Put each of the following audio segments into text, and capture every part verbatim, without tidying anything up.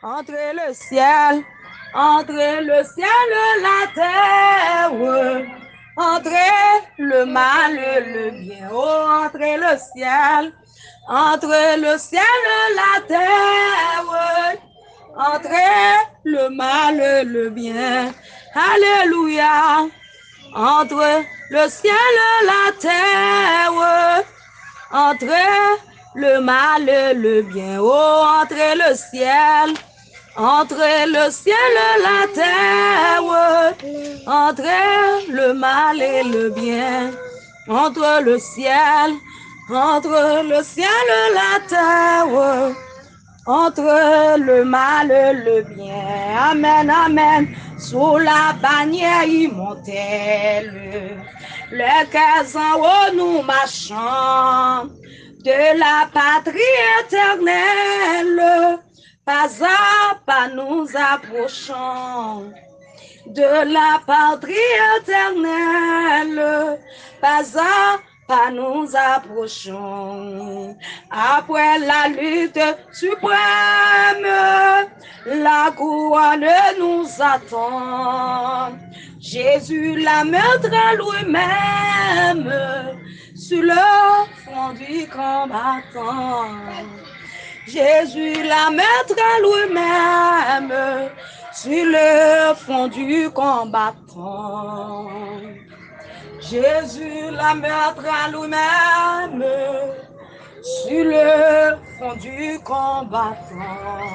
Entre le ciel, entre le ciel et la terre, entre le mal et le bien. Oh, entre le ciel, entre le ciel et la terre, entre le mal et le bien. Alléluia. Entre le ciel et la terre, entre le mal et le bien. Oh, entre le ciel, entre le ciel et la terre, entre le mal et le bien. Entre le ciel, entre le ciel et la terre, entre le mal et le bien. Amen, amen. Sous la bannière immortelle, les cœurs en haut nous marchons, de la patrie éternelle, pas à pas nous approchons. De la patrie éternelle, pas à pas nous approchons. Après la lutte suprême, la couronne nous attend. Jésus la mettra lui-même sur le front du combattant. Jésus la mettra lui-même sur le front du combattant. Jésus la mettra lui-même sur le front du combattant.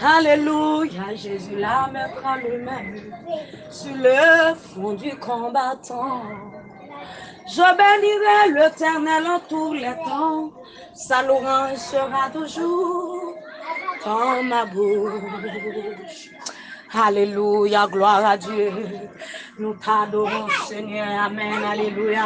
Alléluia, Jésus la mettra lui-même sur le front du combattant. Je bénirai l'Éternel en tous les temps. Sa louanj sera toujours dans ma bouche. Alelouya, glwa a Dye. Nou t adore w, Senyè. Amèn, alelouya.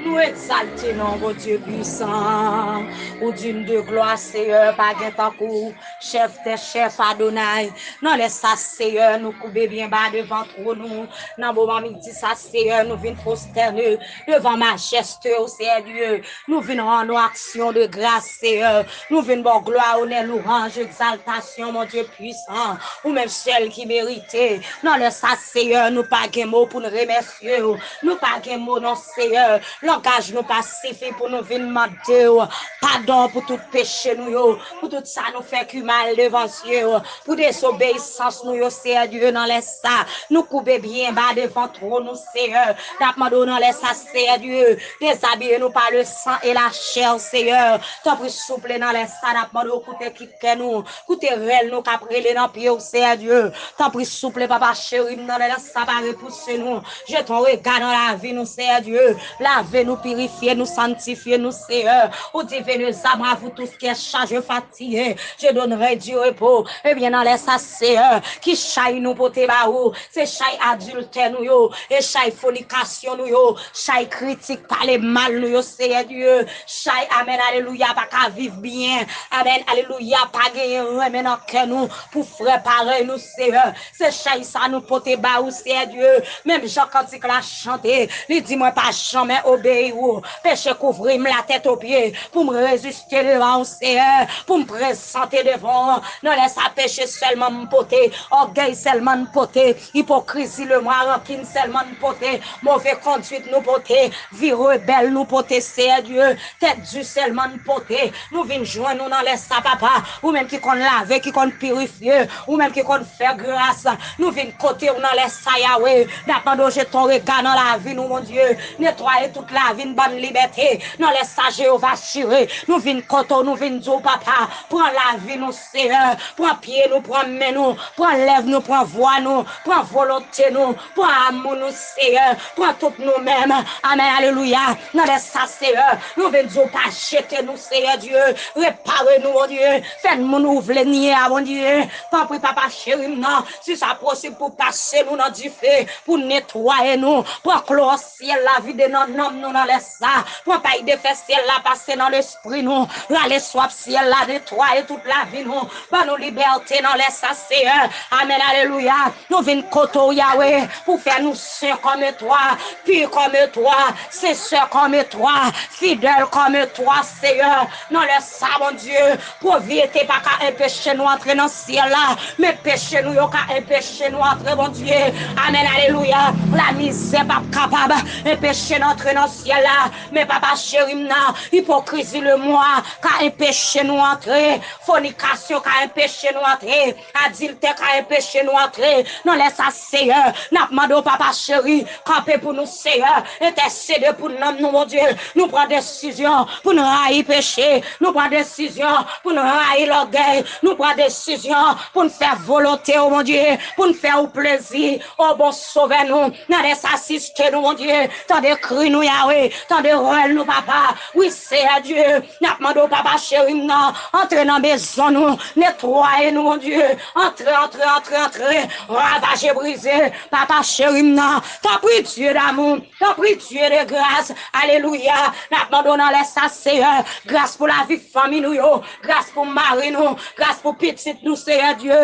Nou egzalte non Bondye pwisan. Ou digne de gloire, Seyè, pa gen tankou w. Chèf dè chèf, Adonay. Nan lè sa, Seyè, nou koube byen ba devan twòn ou. Nan moman midi sa, Seyè, nou vin pwostène devan majeste w, Seyè Dye. Nou vin rann ou aksyon de gras, Seyè. Nou vin ba w glwa, onè, louanj, egzaltasyon, Bondye pwisan. Ou menm sèl ki merite. Nan lè sa, Seyè, nou pa gen mo pou n remèsye w. Nou pa gen mo non, Seyè. Langaj nou pa sifi pou nou vin mande w padon pou tout peche nou yo, pou tout sa nou fè ki mal devan zye w, pou dezobeyisans nou yo, Seyè Dye, nan lè sa. Nou koube byen ba devan twòn ou, Seyè. N ap mande w nan lè sa, Seyè Dye, dezabiye nou pa le san e la chè, Seyè. Tanpri, souple, nan lè sa, n ap mande w koute kik kè nou, koute rèl nou k ap rele nan pye w, Seyè Dye. Tanpri, souple, papa cheri m, nan lè sa, pa repouse nou. Jete yon rega nan lavi nou, Seyè Dye. Lave nou, pirifye nou, sanntifye nou, Seyè. Ou di, venez à moi, vous tous qui êtes chargés, fatigués, je donnerai du repos. Ebyen, nan lè sa, Seyè, ki chay nou pote ba ou, se chay adiltè nou yo, e chay fònikasyon nou yo, chay kritik, pale mal nou yo, Seyè Dye. Chay, amèn, alelouya, pa ka viv byen. Amèn, alelouya, pa genyen renmen nan kè nou pou frè parèy nou, Seyè. Se chay sa nou pote ba ou, Seyè Dye. Menm jan kantik la chante, li di, mwen pa janmen obeyi ou. Peche kouvri m latèt o pye pou m reziste devan ou, Seyè, pou m prezante devan ou. Nan lè sa, peche sèlman m pote, ògèy sèlman m pote, ipokrizi, lemwa, rankin sèlman n pote, move kondwit nou pote, vi rebèl nou pote, Seyè Dye, tèt di sèlman n pote. Nou vin jwenn ou nan lè sa, papa, ou menm ki konn lave, ki konn pirifye, ou menm ki konn fè gras. Nou vin kote w nan lè sa, Yawe. N ap mande w jete yon rega nan lavi nou, Bondye. Netwaye tout lavi n, ban n libète. Nan lè sa, Jewova Jire, nou vin kote w, nou vin di w, papa, pran lavi nou, Seyè. Pran pye nou, pran men nou, pran lèv nou, pran vwa nou, pran volonte nou, pran amou nou, Seyè. Pran tout nou menm. Amèn, alelouya. Nan lè sa, Seyè, nou vin di w pa jete nou, Seyè Dye. Repare nou, Bondye. Fè n moun ou vle n ye a, Bondye. Tanpri, papa cheri m nan, si sa posib pou pase nou nan dife, pou netwaye nou, pran klò syèl la vide nan nanm nou nan lè sa. Pran pay defè syèl la pase nan lespri nou, rale swaf syèl la, netwaye tout lavi nou, ban nou libète nan lè sa, Seyè. Amèn, alelouya. Nou vin kote w, Yawe, pou fè nou sen kòm twa, pi kòm twa, sensè kòm twa, fidèl kòm twa, Seyè. Nan lè sa, Bondye, povrete pa ka enpeche nou antre nan syèl la, men peche nou yo ka enpeche nou antre, Bondye. Amèn, alelouya. Lamizè p ap kapab enpeche n antre nan syèl la, men papa cheri m nan, ipokrizi lemon ka enpeche nou antre, fònikasyon ka enpeche nou antre, adiltè ka enpeche nou antre. Nan lè sa, Seyè, n ap mande w, papa cheri, kanpe pou nou, Seyè, entèsede pou nanm nou, Bondye. Nou pran desizyon pou n rayi peche, nou pran desizyon pou n rayi lògèy, nou pran desizyon pou n fè volonte w, Bondye, pou n fè w plezi. O bon Sovè nou, nan lè sa, asiste nou, Bondye, tande kri nou, Yawe, tande rèl nou, papa. Wi, Seyè Dye, n ap mande w, papa cheri m nan, antre nan mezon nou, netwaye nou, Bondye. Antre, antre, antre, antre, ravaje, brize, papa cheri m nan. Tanpri, Dye damou, tanpri, Dye de gras. Alelouya. N ap mande w nan lè sa, Seyè, gras pou lavi fanmi nou yo, gras pou mari nou, gras pou pitit nou, Seyè Dye.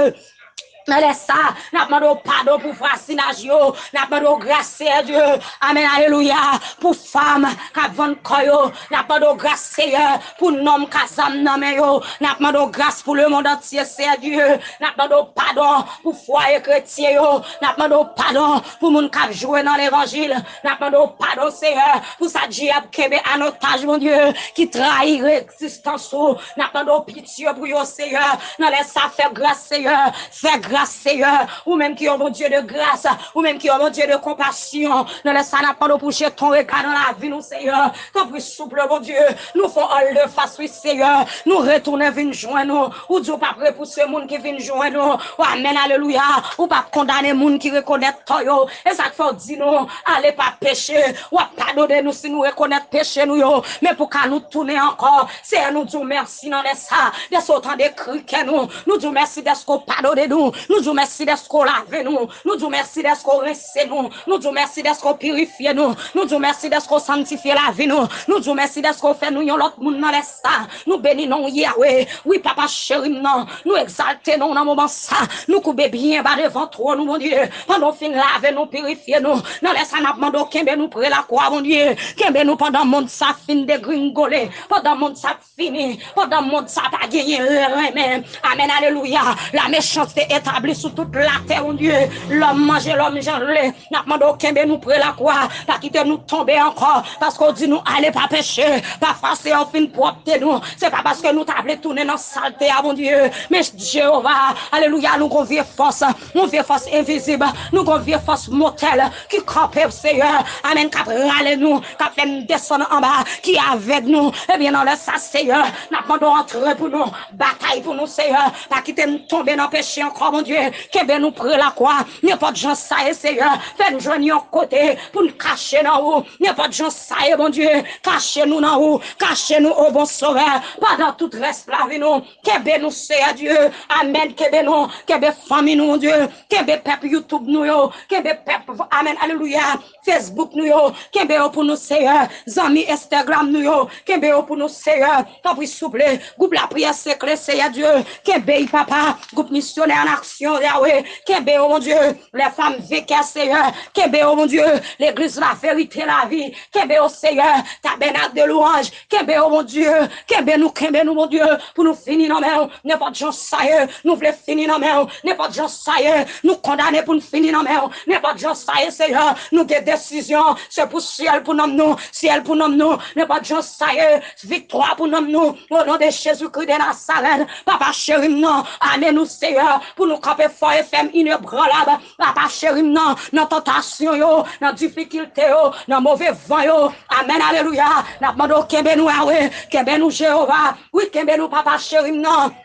Nan lè sa, n ap mande w padon pou vwazinaj yo. N ap mande w gras, Seyè Dye. Amèn, alelouya. Pou fanm k ap vann kò yo, n ap mande w gras, Seyè. Pou nonm k a zam nan men yo, n ap mande w gras. Pou lemonn antye, Seyè Dye, n ap mande w padon. Pou fwaye kretyen yo, n ap mande w padon. Pou moun k ap jwe nan levanjil, n ap mande w padon, Seyè. Pou sa dyab kenbe an otaj, Bondye, ki trayi rezistans ou, n ap mande w pitye pou yo, Seyè. Nan lè sa, fè gras, Seyè. Fè gras, Seyè. Ou menm ki yon Bondye de gras, ou menm ki yon Bondye de konpasyon. Nan lè sa, n ap mande w pou jete yon rega nan lavi nou, Seyè. Tanpri, souple, Bondye, nou fè w al de fas, wi, Seyè. Nou retounen vin jwenn ou. Ou di w p ap repouse moun ki vin jwenn ou. O, amèn, alelouya. Ou p ap kondane moun ki rekonèt tò yo. E sa k fè w di nou, ale pa peche. W ap padone nou si nou rekonèt peche nou yo. Men pou ka nou tounen ankò. Seyè, nou di w mèsi nan lè sa. Dèske w tande kri kè nou. Nou di w mèsi dèske w padone nou. Nou di w mèsi dèske w lave nou. Nou di w mèsi dèske w rense nou. Nou di w mèsi dèske w pirifye nou. Nou di w mèsi dèske w sanntifye lavi nou. Nou di w mèsi dèske w fè nou yon lòt moun nan lè sa. Nou beni non w, Yawe. Wi, papa cheri m nan. Nou egzalte non w nan moman sa. Nou koube byen ba devan twòn ou, Bondye. Pandan w fin lave nou, pirifye nou. Nan lè sa, n ap mande w kenbe nou pre lakwa, Bondye. Kenbe nou pandan mond sa fin degringole. Pandan mond sa fini, pandan mond sa pa genyen renmen. Amèn, alelouya. Lamechanste etabli sou tout latè, Bondye. Lòm manje lòm jan l vle. N ap mande w kenbe nou pre lakwa. Pa kite nou tonbe ankò. Paske w di nou ale pa peche. Pafwa, Seyè, w fin pwòpte nou. Se pa paske nou ta vle tounen nan salte a, Bondye. Men Jewova, alelouya, nou gon vye fòs. Yon vye fòs envizib. Nou gon vye fòs mòtèl ki kanpe, Seyè. Amèn. K ap rale nou, k ap fè n desann anba, ki avèg nou. Ebyen, nan lè sa, Seyè, n ap mande w antre pou nou, batay pou nou, Seyè. Pa kite n tonbe nan peche ankò, Bondye. Kenbe nou pre lakwa. Nenpòt jan sa ye, Seyè, fè n jwenn yon kote pou n kache nan ou. Nenpòt jan sa ye, Bondye, kache nou nan ou. Kache nou, o bon Sovè, pandan tout rès lavi nou. Kenbe nou, Seyè Dye. Amèn. Kenbe nou. Kenbe fanmi nou, Bondye. Kenbe pèp YouTube nou yo. Kenbe pèp, amèn, alelouya, Facebook nou yo. Kenbe yo pou nou, Seyè. Zanmi Instagram nou yo. Kenbe yo pou nou, Seyè. Tanpri, souple. Gwoup lapriyè sekle, Seyè Dye. Kenbe y, papa. Gwoup Misyonè an Aksyon, Yawe. Kenbe yo, Bondye. Les Femmes Vainqueurs, Seyè. Kenbe yo, Bondye. Legliz Laverite Lavi. Kenbe yo, Seyè. Tabènak de Lwanj. Kenbe yo, Bondye. Kenbe nou, kenbe nou, Bondye. Pou nou fini nan men w. Nenpòt jan sa ye, nou vle fini nan men w. Nenpòt jan sa ye, nou kondane pou n fini nan men w. Nenpòt jan sa ye, Seyè, nou gen desizyon. Se pou syèl pou nanm nou, syèl pou nanm nou. Nenpòt jan sa ye, viktwa pou nanm nou. O non de Jezikri de Nazarèt, papa cheri m nan, ame nou, Seyè, pou nou kanpe fò e fèm, inebranlab. Papa cheri m nan, nan tantasyon yo, nan difikilte yo, nan move van yo. Amèn, alelouya. N ap mande w kenbe nou, Yawe, kenbe nou, Jewova. Wi, kenbe nou, papa cheri m nan.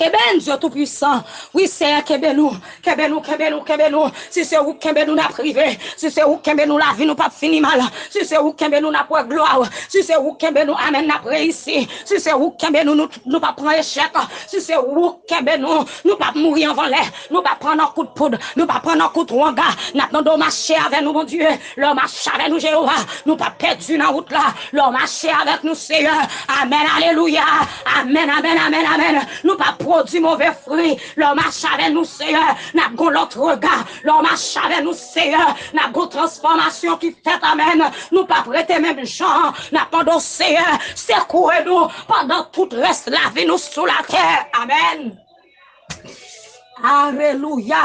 Eben, Dye Toupisan, wi, Seyè, kenbe nou, kenbe nou, kenbe nou, kenbe nou. Si se ou kenbe nou, n ap rive. Si se ou kenbe nou, lavi nou p ap fini mal. Si se ou kenbe nou, n ap wè glwa w. Si se ou kenbe nou, amèn, n ap reyisi. Si se ou kenbe nou, nou, nou p ap pran echèk. Si se ou kenbe nou, nou p ap mouri anvan lè. Nou p ap pran nan kout poud. Nou p ap pran nan kout wanga. N ap mande w mache avè nou, Bondye. Lè w mache avè nou, Jewova, nou p ap pèdi nan wout la. Lè w mache avèk nou, Seyè. Amèn, alelouya. Amèn, amèn, amèn, amèn. Nou p ap pwodui move fwi. Lè w mache avè nou, Seyè, n ap gon lòt rega. Lè w mache avè nou, Seyè, n ap gon transfòmasyon ki fèt. Amèn. Nou p ap rete menm jan. N ap mande w, Seyè, sekouye nou pandan tout rès lavi nou sou latè. Amèn. Alelouya.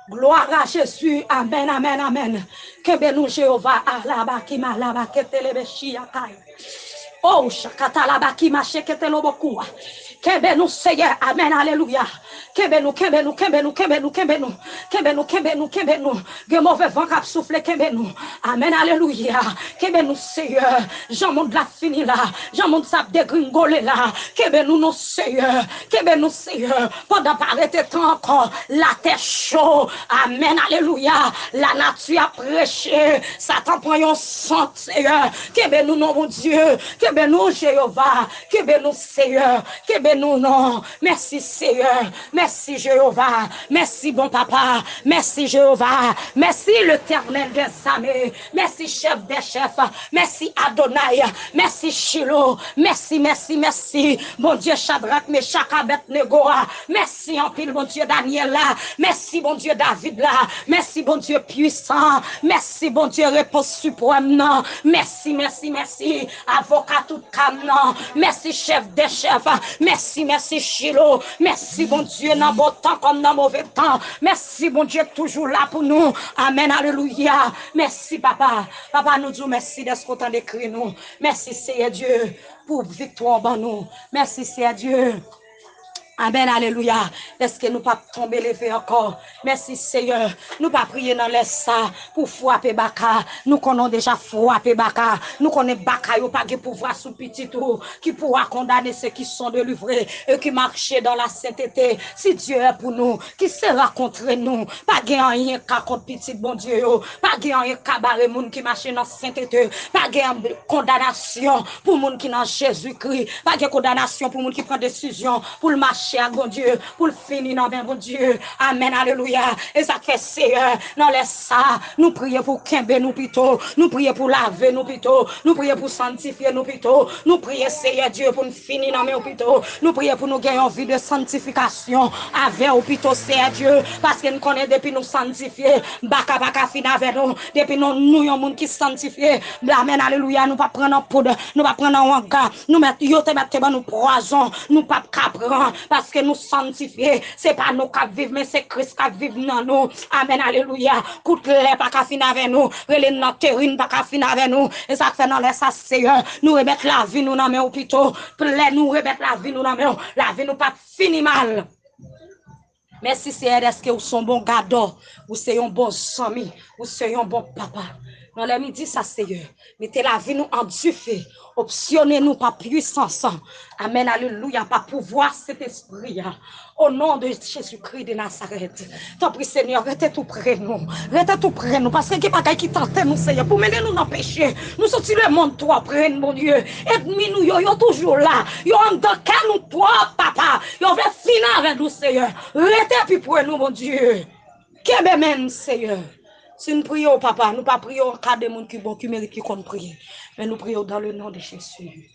Gloire à Jésus. Amèn, amèn, amèn. Kenbe nou, Jewova. Alabakima, alabaketelebeshiyakay. Oh, shakatalabakima, sheketelobokou. Kenbe nou, Seyè. Amèn, alelouya. Kenbe nou, kenbe nou, kenbe nou, kenbe nou, kenbe nou. Kenbe nou, kenbe nou, kenbe nou. Gen move van k ap soufle, kenbe nou. Amèn, alelouya. Kenbe nou, Seyè. Jan mond la fini la. Jan mond sa ap degringole la. Kenbe nou, non, Seyè. Kenbe nou, Seyè. Pandan pa rete tan ankò, latè cho. Amèn, alelouya. Lanati ap preche. Satan pran yon sant, Seyè. Kenbe nou, non, Bondye. Kenbe nou, Jewova. Kenbe nou, Seyè. Kenbe nou, non. Mèsi, Seyè. Mèsi, Jewova. Mèsi, bon papa. Mèsi, Jewova. Mèsi, Letènèl dèzame. Mèsi, chèf dè chèf. Mèsi, Adonay. Mèsi, Chilo. Mèsi, mèsi, mèsi. Bondye Chadrak, Mechak, Abèdnego a. Mèsi anpil, Bondye Danyèl la. Mèsi, Bondye David la. Mèsi, Bondye pwisan. Mèsi, Bondye repons siprèm nan. Mèsi, mèsi, mèsi. Avoka tout ka m nan. Mèsi, chèf dè chèf. Mèsi, mèsi, Chilo. Mèsi, Bondye, nan bon tan kòm nan move tan. Mèsi, Bondye, k toujou la pou nou. Amèn, alelouya. Mèsi, papa. Papa, nou di w mèsi dèske w tande kri nou. Mèsi, Seyè Dye, pou viktwa w ban nou. Mèsi, Seyè Dye. Amèn, alelouya. Dèske nou p ap tonbe leve ankò. Mèsi, Seyè. Nou pa priye nan lè sa pou frape baka. Nou konnen w deja frape baka. Nou konnen baka yo pa gen pouvwa sou pitit ou. Qui pourra condamner ceux qui sont délivrés et qui marchent dans la sainteté? Si Dieu est pour nous, qui sera contre nous? Pa gen anyen ka kont pitit Bondye yo. Pa gen anyen ka bare moun ki mache nan sentete. Pa gen kondanasyon pou moun ki nan Jezikri. Pa gen kondanasyon pou moun ki pran desizyon pou l mache ak Bondye, pou l fini nan men Bondye. Amèn, alelouya. E sa k fè, Seyè, nan lè sa, nou priye pou kenbe nou pito, nou priye pou lave nou pito, nou priye pou sanntifye nou pito, nou priye, Seyè Dye, pou n fini nan men w pito, nou priye pou nou gen yon vi de sanntifikasyon avè w pito, Seyè Dye, paske n konnen depi nou sanntifye, baka pa ka fin avè nou, depi nou, nou yon moun ki sanntifye, amèn, alelouya, nou p ap pran nan poud, nou p ap pran nan wanga, nou mèt, yo te mèt te ban nou pwazon, nou p ap ka pran, paske nou sanntifye, se pa nou k ap viv, men se Kris k ap viv nan nou. Amèn, alelouya. Kout lè pa ka fin avè nou, rele n nan terin pa ka fin avè nou. E sa k fè nan lè sa, Seyè, nou remèt lavi nou nan men w pito. Plè nou remèt lavi nou nan men w. Lavi nou p ap fini mal. Mèsi, Seyè, dèske ou se yon bon gadò, ou se yon bon zanmi, ou se yon bon papa. Nan lè midi sa, Seyè, mete lavi nou an dife, opsyone nou pa pwisans, amèn, alelouya, pa pouvwa Sentespri a. O non de Jezikri de Nazarèt. Tanpri, Senyè, rete tou pre nou. Rete tou pre nou, paske gen bagay ki tante nou, Seyè, pou mennen nou nan peche. Nou santi lemonn twò pre n, Bondye. Ènmi nou yo, yo toujou la. Yo anndan kè nou twòp, papa. Yo vle fin avè nou, Seyè. Rete pi pre nou, Bondye. Kenbe men n, Seyè. Si n priye w, papa, nou pa priye w an ka de moun ki bon, ki merit, ki konn priye. Men nou priye w dans le nom de Jésus.